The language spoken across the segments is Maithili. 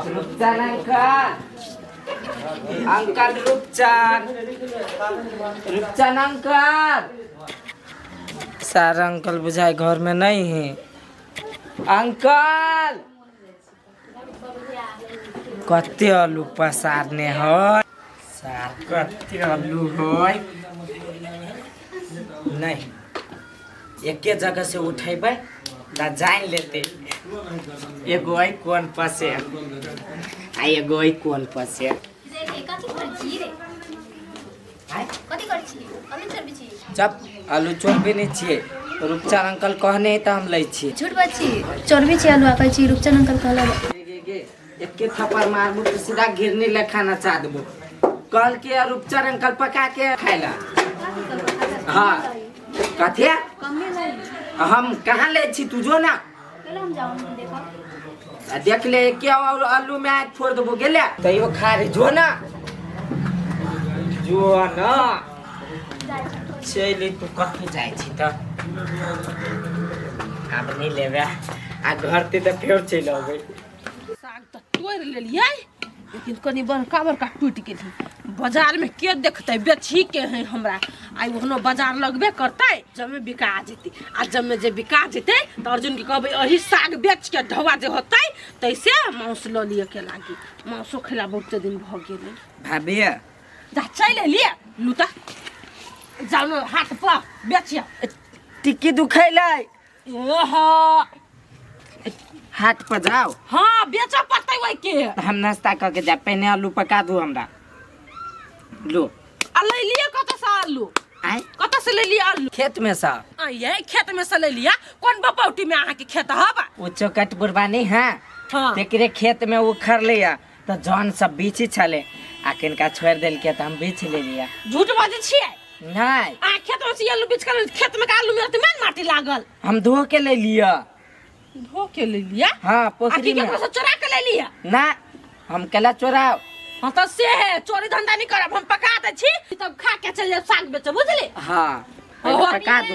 Rupchan uncle, uncle Rupchan, Rupchan uncle. Sir uncle बुझाए घर में नहीं है। अंकल कते आलू पसारने है सार, कते आलू है। नहीं एके जगह से उठेबै तऽ जानि लेतै। एगो अइ कोन पसे आ एगो अइ कोन पसे। कथी करै छी रे? आँय? कथी करै छी? आलू चोरबै छी? जब आलू चोरबे नहि छियै, रूपचन अंकल कहने है तऽ हम लै छियै। झूठ बात छी, चोरबै छी आलू आ कहै छी रूपचन अंकल कहला। गे गे गे, एके थप्पड़ मारबू तऽ सीधा घिरनी लेखा नचा देबो। कहलके रूपचन अंकल पका के खाय ला। हाँ कथी कमे लै। हम कहाँ लै छी? तू जो ना। पहले हम जाऊं देखो। आ देख ले, एके और आलू में आग फोड़ देबो। गेले तैयो खा रे। जो ना, जो ना, चलि। तू कतऽ जाइ छी? तऽ आब नहि लेबै आ घर ते तऽ फेर चलि अबै। साग तऽ तोड़ि लेलियै, लेकिन कनि बड़का बड़का टूटि गेलै। बाजारमे के देखतै, बेचही के है हमरा? आइ ओहनो बाजार लगबे करतै, जमे बिका जेतै। आ जमे जे बिका जेतै तऽ अर्जुनके कहबै एही साग बेच के ढौआ जे होतै तैसे मांस लऽ लिअ के लागी। मांसो खेला बहुते दिन भऽ गेलै। भाभी। जा चलि एलियै, लू तऽ जाउ ने हाट पर बेचिया। टिक्की दुखैलै। ओहो। हाट पर जाओ। हाँ, बेचऽ पड़तै ओहिके। तऽ हम नाश्ता कऽ के जायब, पहिने आलू पका दू हमरा। लो। आ लै लिअ कतऽसँ आलू? आँय? कतऽसँ लै लिअ आलू? खेत में सँ। आ ये खेत में से ले लिया? कोन बपौटी में अहाँके खेत हब? ओ चौकट बुढ़बा नहीं है? हाँ। तेकरे खेत में उखड़ लिया तऽ जन सब बीछी छले आ किनका छोड़ि देलकै तऽ हम बीछ लेलियै। झूठ बाजै छियै? नहीं। अहाँ खेत में से आलू बीछ के? खेत में के आलू में तऽ मेन माटी लागल। हम धो के ले लिया। धो के ले लिया? हाँ। आ पोखरी की में। केकरो से चोरा के ले लिया? ना, हम केला चोराओ? हाँ तऽ से है, चोरी धंधा नहीं करब। हम पका दै छी तब खा के चलि जायब साग बेचब, बुझली? हाँ, पहिले ओहो। पका दू।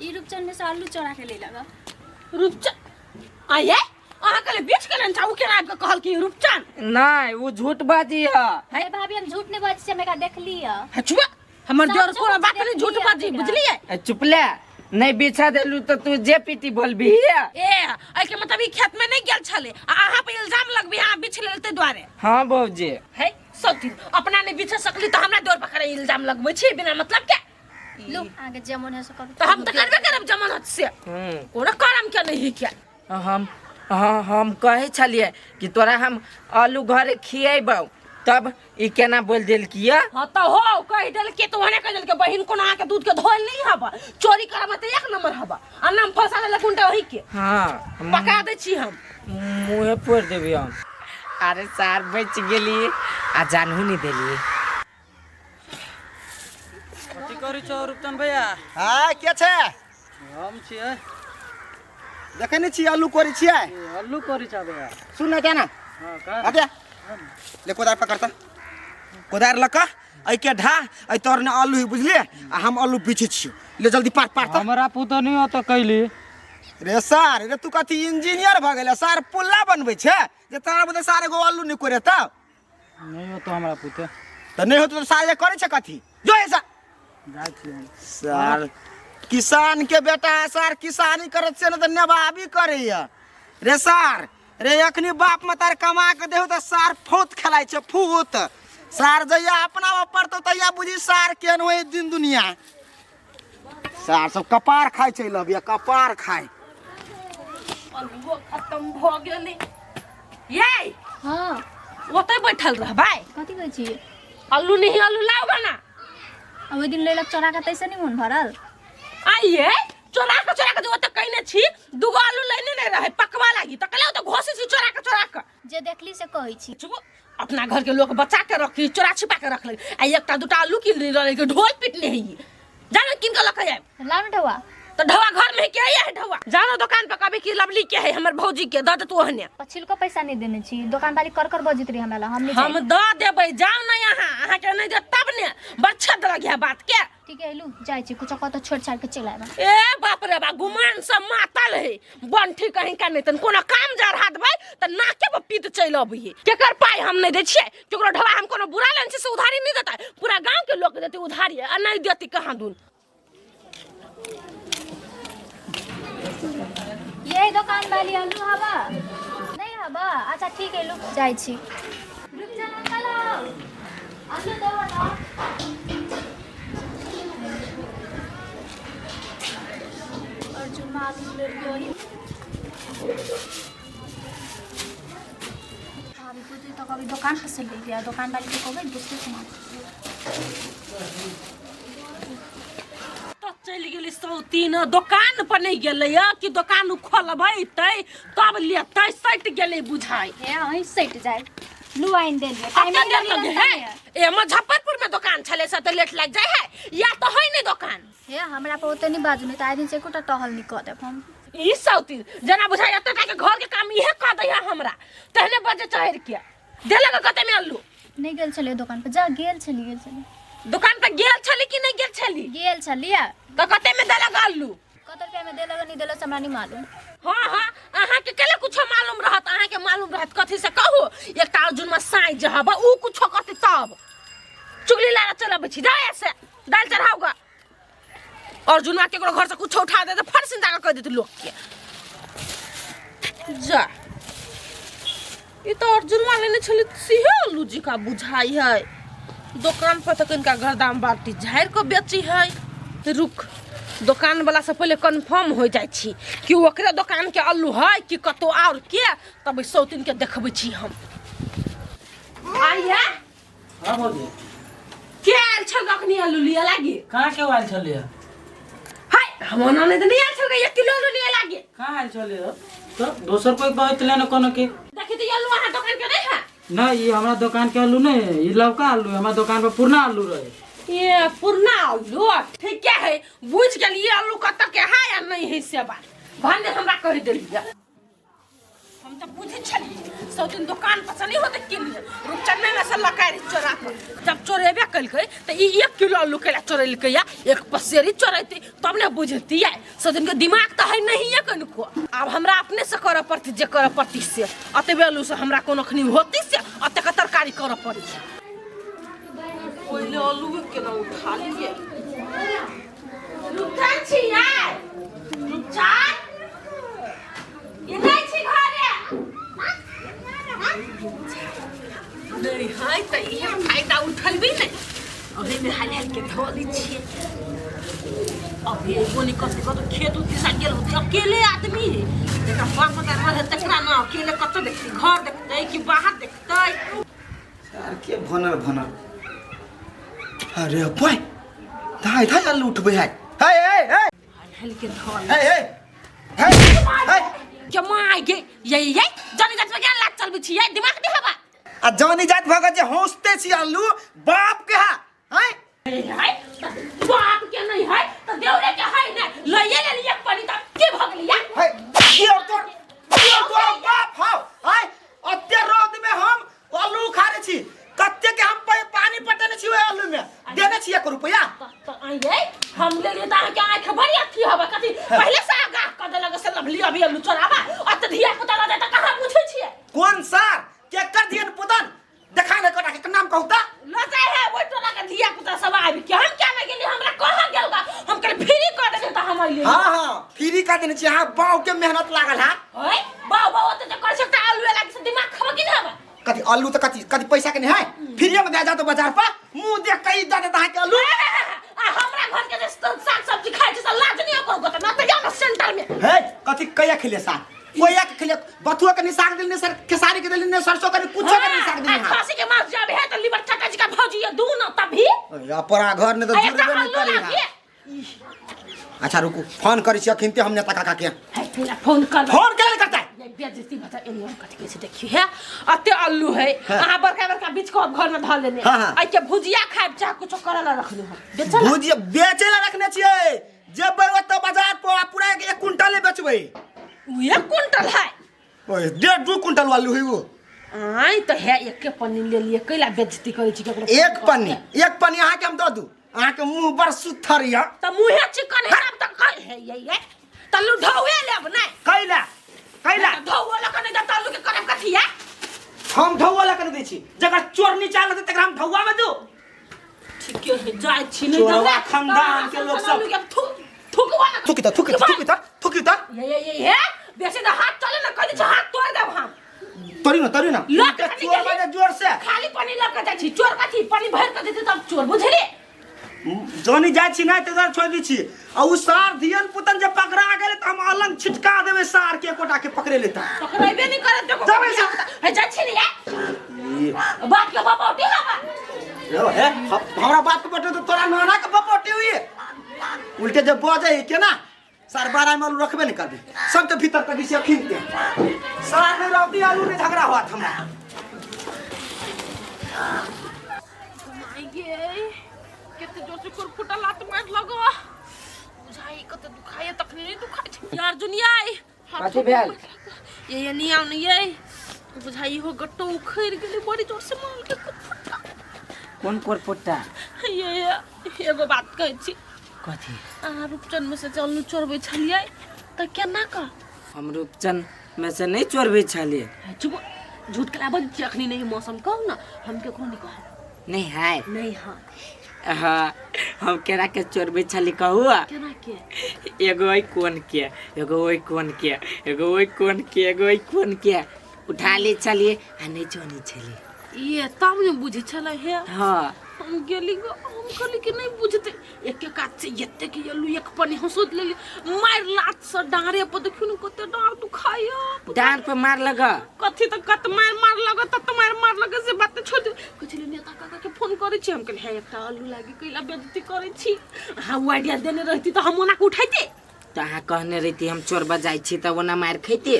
ई रूपचन में से आलू चोरा के ले लगा। रूपचन आये अहाँ कहले बीच के लेने ओ केना आबि के कहल कि रूपचन? नहीं, वो झूठ बाजी है। अरे भाभी, हम झूठ नहीं बाजै छी, हम एकरा देखली है। हचुआ हमर सब जोर चीज कोनो बात नहीं, झूठ देखलियै बाजी एकरा। बुझलियै? ए, चुप ले, नहीं बिछा देलू तो तू जे पीटी बोलबी। ए, एहिके मतलब ई खेत में नहीं गेल छले आ अहाँ पे इल्जाम लगबी अहाँ बिछ लेल ताहि दुआरे? हाँ भौजी। है सब दिन अपना नहीं बिछ सकली तऽ हमरा डोर पकड़े इल्जाम लगबै छी बिना मतलब के। लू, आगे जे मन है से करू। तऽ हम तऽ करबे करब जमानत से। कोनो करम के नहीं के। हम हाँ, हम कहै छलियै कि तोरा हम आलू घरे खियेबौ, तब ई केना बोल देलकियै? हाँ तऽ हो कहि देलकै तऽ ओहने कहि देलकै। बहिन कोनो अहाँके दूध के धोल नहीं हब, चोरी करब तऽ एक नंबर हब आ नाम फंसा देलक उनटा ओही के। हाँ। पका दै छी हम। मुँहे फोड़ि देबै हम। अरे सार, बचि गेली आ जानहु नहि देलियै। कथी करै छौ रूपचंद भैया? हाँ, के छै? हम छियै। देखै नहि छी, आलू कोरी छियै। ए, आलू करै छौ भैया? सुन न, केना। हाँ का। आगे ले, कोदार पकड़ता, कोदार लऽ कऽ एहिके ढा एहि तोर ने आलू है, बुझलियै? आ हम आलू बिछै छियौ। ले जल्दी, पार पार तऽ। हमरा पुतौ नहीं होता कैली। रे सार, रे तू कथी इंजीनियर भऽ गेलै सार, पुल्ला बनबै छै जे तोरा बुझे सार एगो आलू नहि कोरेतौ? नहीं होतो हमरा पुते। तऽ नहि होतो तऽ सार जे करै छै कथी? जो ऐसा जाइ छी हम। सार किसान के बेटा है सार, किसानी करत से ने तऽ नवाबी करैया। रे सार रे, अखनी बाप मतार कमा के देहु तऽ सार फूत खेलाइ छै फूत। सार जहिया अपना पर पड़तौ तहिया बुझी सार केहन होइ दिन दुनिया। सार सब कपार खाइ छै, लबिया कपार खाइ। आलूओ खत्म भऽ गेलै यै। हाँ। ओतै बैठल रहबै? कथी कहै छी? आलू नहीं, आलू लाओ ना। आ ओहि दिन लेलक चोरा के, तैसे नहीं मन भरल? आइए चोरा के, चोरा के जे ओतऽ कहिने छी दूगो आलू लेने नहीं रहे पकवा लागी तऽ कहले ओतऽ घोसै छी चोरा के, चोरा के। जे देखली से कहै छी। चुप, अपना घर के लोग बचा के रखी, चोरा छिपा के रख ले। आ एकटा दूटा आलू किन रहे के ढोल पीटने है। जानो किन के लऽ के आयब। लाउ ने ढौआ। तो ढवा घर में के है ढवा जानो दुकान पर कभी की लवली के है हमर भौजी के द दे तू ओहने। पछिलको पैसा नहीं देने छी, दोकान वाली कर कर बजैत रही हमरा ला, हम नहीं हम जाइब। द देबै, जाउ ने यहाँ, अहाँ के नहीं दे तब ने बच्चा देलक यह बात के। ठीक है लू जाइ छी, कुछ कत छोड़ छाड़ के चलि आयब। ए बाप रे बा, गुमान से मातल है बंठी कहीं का नहीं, तन कोनो काम जा रहा देबै त नाके पर पीत चलि अबै है। केकर पाई हम नहीं दै छियै, केकरो ढवा हम कोनो बुरा लेन छी से उधारी नहीं देतै, पूरा गांव के लोग देतै उधारी आ नहीं देतै कहाँ दून। यही दोकान वाली आलू हवा नहीं हवा? अच्छा ठीक है लू जाइ छी। रुक जा अंकल, आओ आलू दो ना। अर्जुन में आलू ले लियो ही। भाभी पूछी तो कभी दुकान पर से ले लिया, दुकान वाली के कहबै दूसरे सामान। तो चलि गेली सौतीन दोकान पर नहीं गेलै कि दोकान खोलबैतै तब लेतै, सटि गेलै बुझाइ। हे अहीं सटि जाय, लू आनि देलियै। टाइम कते देर लगे है? ए मुजफ्फरपुर में दोकान छलै से तऽ लेट लागि जाइ है, या तऽ है नहीं दोकान। हे हमरा पर ओते नहीं बाजू, नहीं तऽ आइ दिन से एकोटा टहल नहीं कऽ देब हम। ई सौतीन जेना बुझाइ एते टा के घर के काम इहे कऽ दैया हमरा, तेहने बजे चढ़ि के देलक कते में आलू। नहीं गेल छलियै दोकान पर, जा गेल छलियै, गेल छलियै दोकान पर। गेल छली कि नहीं गेल छली? गेल छलियै। तऽ कते में देलक आलू? कत रुपया में देलक नहीं देलक से हमरा नहीं मालूम। हाँ हाँ, अहाँ के केला कुछो मालूम रहत? अहाँ के मालूम रहत कथी से कहू? एकटा अर्जुन में साई जे हब ऊ कुछो कहती तब चुगली लारा चलबै छी। जा ऐसे दाल चढ़ाओगा, अर्जुन के केकरो घर से कुछो उठा दे त फट सिन जाके कह देत लोग के। जा ई तो अर्जुन लेने छली सिहे आलू जी का बुझाई है, दोकान पर तक इनका गर्दाम बाल्टी झाड़ि के बेची है। रुक, दोकान वाला से पहले कन्फर्म हो जाइ छी कि ओकरे दोकान के आलू है कि कतौ और के, तब सौतीन के देखबै छी हम। आइया हाँ भौजी, के आयल छल अखनी आलू लिअ लागी? कहाँ के आयल छलियै? हाय हम ओना नहि तऽ नहि आयल छल 1 किलो आलू लिअ लागी। कहाँ आयल छलियै? तो दोसर कोई कहैत ले ने कोनो के। देखी तऽ आलू अहाँ दोकान के नहीं है? नहीं, ये हमारा दुकान के आलू नहीं है, ये लवका आलू है, हमारा दुकान पर पुरना आलू रहे। ये पुरना आलू ठीक है, बुझ गेलिए आलू कत के है या नहीं है से बात भने हमरा कहि देलिए। हम तऽ बुझै छलिए सौतीन दोकान पर से नहीं होते किनिए, रुपचन्ने में से लकारि चोरा के जब चोरेबे कलकै तऽ ई 1 किलो आलू केला चोरेलकै या 1 पसेरी चोरेतै तब ने बुझतियै। सौतीन के दिमाग तऽ है नहीं है कनिको, आब हमरा अपने से करऽ पड़तै जे करऽ पड़तै से, अतबे आलू से हमरा कोनो अखनी होतै से अतेक तरकारी करऽ पड़ै। पहिले आलू केना उठा लियै? रुकल छी यार, रुकल ये नहीं छी घरे नहीं है त इहे फायदा उठलबी नहीं। अभी में हाल हाल के धो ली छियै। अभी एगो नहीं कते कत खेत उत दिशा गेल होते, अकेले आदमी है, जेकरा बाप माता रहे तकरा ना अकेले कत देखतै, घर देखतै कि बाहर देखतै। यार के भनर भनर, अरे भाई धाय धाय आलू उठबै है। हे हे हे हाल हाल के धो हे हे हे हे के my गे ये ये जानी जात में क्या लात चलबै छी, ये दिमाग दे हवा आ जानी जात भगत जे हौसते छी आलू बाप के हा हैं है बाप के नहीं है तो देवरे के है ने लइए ले लिया पानी तब के भग लिया है दियो तोर दियो तोर बाप हाउ हैं अत्ते रौद में हम आलू उखाड़े छी, कत्ते के हम पानी पटेने छी ओइ आलू में, देने छी 1 रुपया। तो आइए हम ले लिए त अहाँ के आँख बड़ी अथी हवा कथी पहले से आगाह क देलक से लभली अभी आलू चोराबा अत धिया पुता ल जाय त कहाँ बुझै छियै? कोन सार केकर धियन पुतन देखा ने कोटा के नाम कहू त ल जाय है ओइ टोला के धिया पुता सब आबि के हम क्या नहि गेली, हमरा कहाँ गेल गा, हम कल फ्री क देने त हम अइली। हां हां फ्री क देने छी, हां बाऊ के मेहनत लागल है। ओए बाऊ बाऊ ओते जे कर सकता आलू लाग से दिमाग खब कि ना हवा? कथी आलू त कथी कथी पैसा के नहीं है, फ्री में दे जा तो बाजार पर मुंह देख के ई दे देता है के आलू। आ हमरा घर के जे साग सब्जी खाइ छै से लाज नहीं ओकर गोत ना त जाओ ना सेंटर में। हे कथी कया खिले साग कोया के खिले, बथुआ के साग देली ने सर, खेसारी के देली ने सरसों के कुछो के साग देली। हां खासी के मांस जब है त लिबर चाचा जी का भौजी ये दू ना तभी अपरा घर ने तो आ एकटा जुड़बे नहीं आलू करी। लागिए। अच्छा रुकू, फोन करी छी अखिनते हम नेता काका के। है फिर फोन कर, फोन केला करता है? ये बेइज्जती बता एनियो कथी कैसे देखियो है अते आलू है, अहाँ बड़का बड़का बीच को घर में धर लेने, हाँ, हाँ। आई के भुजिया खाइब चाहे कुछो करला रखने हम बेचला भुजिया बेचेला रखने छियै, जेबै ओतऽ बाजार पर आ पूरा एक क्विंटले बेचबै। उ एक क्विंटल है? ओए, डेढ़ दू क्विंटल आलू है वो। आय तऽ है एके पन्नी ले लिए, कैला बेइज्जती करै छी केकरो? एक पन्नी, एक पन्नी अहाँके हम दऽ दू। अहाँके मुंह बड़ सुथर यऽ। तऽ मुँहे चिकन है आब तऽ कै है ये ये तऽ लू ढौए लेब नहि? कैला कैला? ढौओ लऽ कऽ नहि तऽ आलू के करब कथी है? हम ढौआ लऽ कऽ नहि दै छी। जकर चोर नीचा लगतै तकरा हम ढौआ मे दू? ठीके है, जाइ छी नहि। चोरवा खानदान के लोक सब। थूक थूकवा ना। थुकी तऽ, थुकी तऽ, थुकी तऽ, थुकी तऽ। ये ये ये हे बेसी तऽ हाथ चले ना, कह दै छी हाथ तोड़ देब हम। तोरी ना, तोरी ना। लऽ कऽ चोर बाजे जोर से। खाली पानी लऽ कऽ जाइ छी, चोर कथी? पानी भरि कऽ देतै तब चोर बुझली। जनी जाइ छी नहि तऽ छोड़ि दै छी आ उ सार धियन पुतन जे पकड़ा गेलै तऽ हम अलग छिटका देबै सार के, एकोटा के पकड़े लेता। पकड़ेबे नहीं करत देखो। जाबै से। हे जाइ छी ने ये बाप के बाप उठी हवा। यो हे, हमरा बाप के बटे तो तोरा नाना के बपोटी हुई उल्टे जब बजे है केना सार 12 में आलू रखबे नहीं करबे, सब के भीतर कभी से खिनते सार नहीं रहती, आलू नहीं झगड़ा हुआ हमरा। माय गे, कते जोर से कुरकुटा लात मार लगो, बुझाई कते दुखाए, तखने नहीं दुखाए छै यार जुनिया। कथी भेल? ये ये नहीं आउ नहीं, ये बुझाई हो गट्टो उखड़ गेलै बड़ी जोर से मार के कुरकुटा। कोन कोरपुट्टा? ये ये एगो बात कहै छी। कथी? अहाँ रूपचन में से चलू चोरबै छलियै तऽ केना कऽ? हम रूपचन में से नहीं चोरबै छलियै। चुप, झूठ के लाबऽ छी अखनी नहीं मौसम, कहू ना, हम केकरो नहीं कहब। नहीं है। नहीं, हाँ। हाँ, हम केना के चोरबै छली कहू? केना के? एगो ओहि कोन के, एगो ओहि कोन के, एगो ओहि कोन के, एगो ओहि कोन के उठा लै छलियै आ नहि जानै छलियै। ये तब ने बुझै छलै हे। हाँ। हम गेली गो, हम कहली कि नहीं बुझते, एक एक कात से एते के एलू, एक पन्नी हम सोच लेली, मार लात से डाँरे पर, देखियो ने कते डाँर दुखाइया। डाँर पर मार लगा? कथी तऽ कत मार मार लगा, तत मार मार लगा, से बात छोड़ दे। कहै छलै नेता काका के फोन करै छी। हम कहली हे एकटा आलू लागी कैला बेइज्जती करै छी अहाँ? ओ आइडिया देने रहती तऽ हम ओना के उठैती। तऽ अहाँ कहने रहिती हम चोरबा जाइ छी तऽ ओना मारि खैती।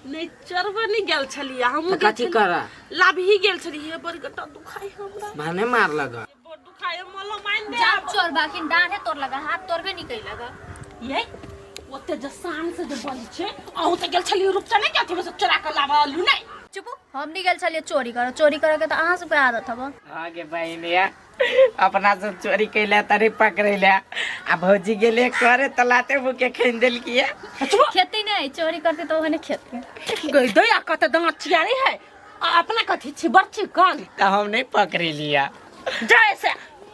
नहि, चोरबा नहि गेल छलियै हम। तऽ कथी करऽ? लाभही गेल छलियै। बड़ गट्टा दुखाइ हमरा। भने मार लगा। बड़ दुखाइ, मलम आनि दे। जाब चोर बाकिन डाँढ़े तोड़ लगा, हाथ तोड़बे नहीं कैलक। ये ओते जे शान से जे बजै छै, अहूँ तऽ गेल छलियै रूपचने के अथी में से चोरा कऽ लाबऽ आलू नहि? चुप, हम नहीं गेल छलियै चोरी करऽ। चोरी करऽ के तऽ अहाँ सबके आदत हब। हाँ गे बहिनिया, अपना सब चोरी कैला तरे पकड़ैला आ भौजी गेले करे तऽ लाते मुके खेन देलकिए। खेती नहीं, चोरी करते तो ओहने खेती। गई दैया कते दाँत चियारे है आ अपना कथी छी बड़ चिकन। तऽ हम नहीं पकड़ेलिया। जय से।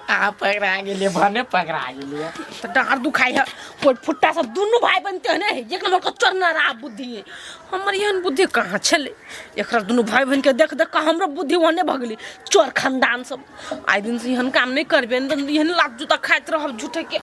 अहाँ पकड़ा गेलियै, भने पकड़ा गेलियै। तऽ डाँर दुखाइ है। कोइ फुट्टा सब दुनू भाई बहन तेहने है, एक नंबर के चरनरा बुद्धि है। हमर एहन बुद्धि कहाँ छलै? एकरा दुनू भाई बहन के देख देख कऽ हमरो बुद्धि ओहने भऽ गेलै। चोर खानदान सब, आइ दिन से एहन काम नहि करबै, नहि तऽ एहन लात जूता खाइत रहब झूठे के।